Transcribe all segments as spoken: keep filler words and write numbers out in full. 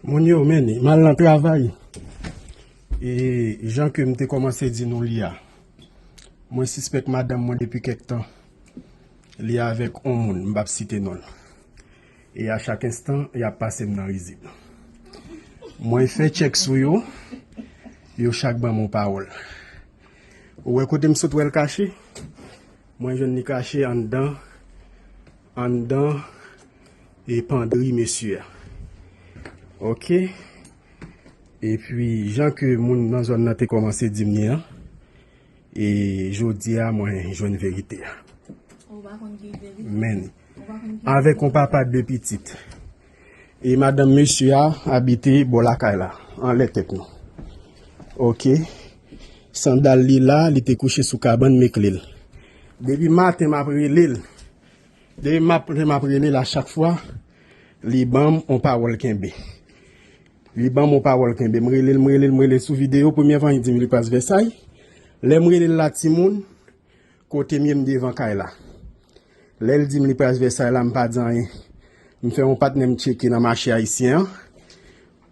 Moun yo, men, m al nan travay. E jan ke m te kòmanse di nou li a, mwen sispèk madanm mwen depi kèk tan. Li avèk on moun, m p ap site non l. E a chak enstan, y ap pase m nan rizib. Mwen fè tchèk sou yo, yo chak ban m on pawòl. Ou wè kote m sot wè l kache? Mwen jwenn li kache anndan, anndan e pandri mesye a. Oke. Epi, jan ke moun nan zòn nan te kòmanse di m li an, e jodi a, mwen jwenn verite a. Ou pa konn ki verite? Men, ou pa konn ki avèk on papa de pitit. E madanm mesye a abite bò lakay la, anlè tèt nou. Oke. Sandal li la, li te kouche sou kabann, m ekle l. Depi maten, m ap rele l. Depi maten, m ap rele l a chak fwa, li ban m on pawòl kenbe. Li ban m on pawòl kenbe. M rele l, m rele l, m rele l sou videyo. Premye fwa, li di m li pral Vèsay. Lè m rele l la, timoun, kote m ye, m devan kay la. Lè l di m li pral Vèsay la, m pa di anyen. M fè yon patnè m tcheke nan mache ayisyen an.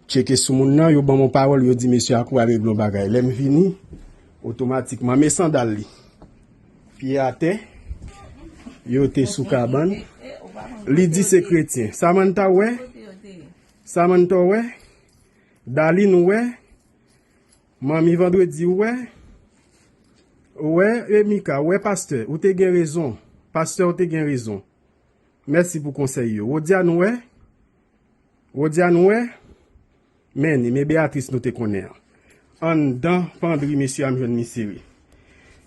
Tcheke sou moun nan, yo ban m yon pawòl, yo di mesye a kou al regle yon bagay. Lè m vini, otomatikman, men sandal li. Pye atè, yo te sou kabann. Li di se kretyen. Samantha, wè? Samantha, wè? Darline, wè? Manmi Vandredi, ou wè? Ou wè, Emika, ou wè, pastè, ou te gen rezon. Pastè, ou te gen rezon. Mèsi pou konsèy yo. Wodiane, ou wè? Wodiane, ou wè? Men, men Beatrice nou te konnen an. Anndan pandri mesye a, m jwenn li sere.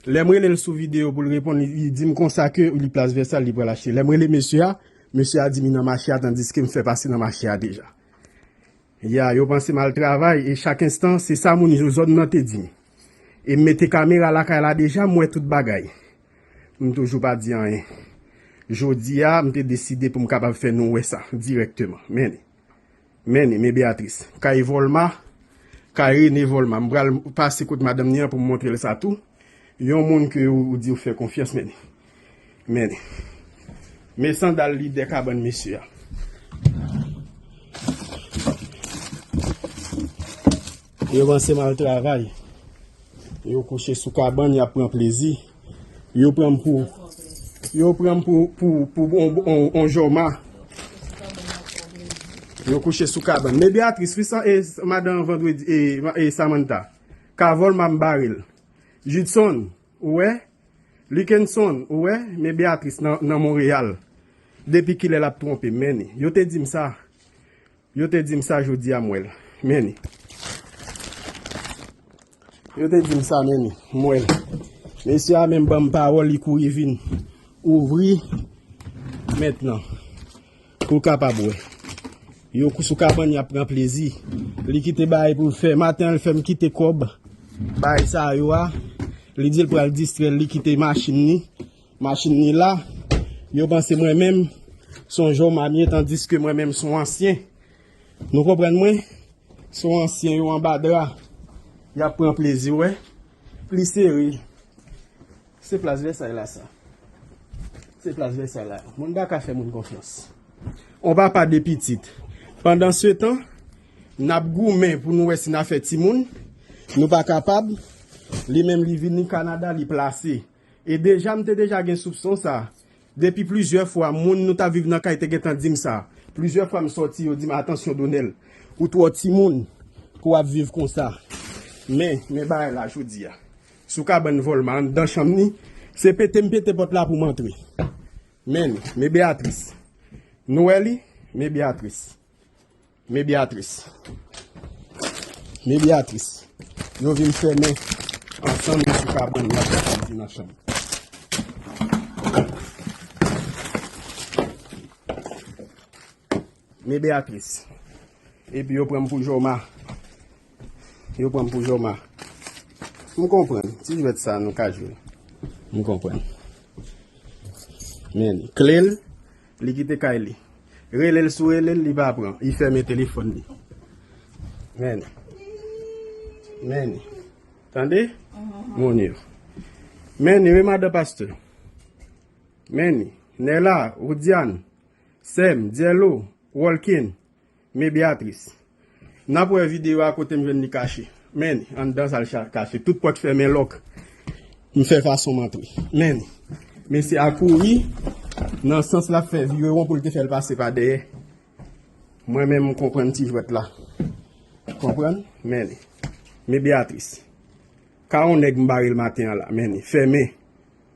Lè m rele l sou videyo pou l reponn, li, li di m konsa ke li plas Vèsay, li pral achte. Lè m rele mesye a, mesye a di m li nan mache a, tandiske m fè pase nan mache a deja. Ya, yo panse m al travay, e chak enstan, se sa moun yo zòn nan te di m. E m mete kamera lakay la deja, m wè tout bagay. M toujou pa di anyen. Jodi a, m te deside pou m kapab fè nou wè sa dirèkteman. Men, men, men Beatrice. Kay Volma, kay Rene Volma. M pral pase kot madanm ni an pou m montre l sa tou. Yon moun ke ou, ou di ou fè konfyans, men. Men, men sandal li dè kabann mesye a. Yo panse m al travay. Yo kouche sou kabann, y ap pran plezi. Yo pran m pou, yo pran m pou, pou, pou on, on, on jòma. Yo kouche sou kabann. Men Beatrice, wi, sa, e, madan Vandredi, e, e Samantha. Kay Volma m bare l. Judson, ou wè? Likenson, ou wè? Men Beatrice nan, nan Monreyal. Depi kilè l ap twonpe m, men ni. Yo te di m sa. Yo te di m sa jodi a, m wè l. Men ni. Yo te di m sa, men ni. M wè l. Mesye a menm ban m pawòl, li kouri vin ouvri mentnan. Pou l kapab wè. Yo kou sou kabann, y ap pran plezi. Li kite bagay pou l fè. Maten an, l fè m kite kòb bagay sa yo a. Li di l pral distrè l, li kite machin ni. Machin ni la. Yo panse mwen menm, se yon jòma m ye, tandiske mwen menm, se yon ansyen. Nou konprann mwen? Se yon ansyen yo anba dra. Y ap pran plezi, wè. Pli sere. Se plas Vèsay la, sa. Se plas Vèsay la. Moun pa ka fè moun konfyans. On papa de pitit. Pandansetan, n ap goumen pou nou wè si n a fè timoun. Nou pa kapab. Li menm, li vini Kanada, li plase. E deja, m te deja gen soupson sa. Depi plizyè fwa, moun nou t ap viv nan kay te gentan di m sa. Plizyè fwa, m sòti, yo di m, "Atansyon, Donel, ou twò timoun pou w ap viv konsa." Men, men bagay la jodi a. Sou kabann Volma, anndan chanm ni, se pete m pete pòt la pou m antre. Men, men Beatrice. Nou wè li? Men Beatrice. Men Beatrice. Men Beatrice. Yo vin fèmen ansanm, yo sou kabann, y ap fè samdi nan chanm. Men Beatrice. Epi yo pran m pou jòma. Yo pran m pou jòma. M konprann. Ti jwèt sa nou ka jwe. M konprann. Men, kle l, li kite kay li. Rele l sou rele l, li pa pran. Li fèmen telefòn li. Men. Men. Tande? Moun yo. Men, wi, madan pastè. Men, Nella, Wodiane, Sèm, Dyèlo, Walken, men Beatrice. N ap wè videyo a kote m jwenn li kache. Men, anndan sa l cha- kache. Tout pòt fèmen lòk. M fè fason m antre. Men, mesye a kouri nan sans l ap fè virewon pou l te fè l pase pa dèyè. Mwen menm, m konprann ti jwèt la. Konprann? Men, men Beatrice. Ka yon nèg m bare l maten an la. Men, fèmen.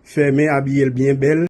Fèmen, abiye l byen bèl.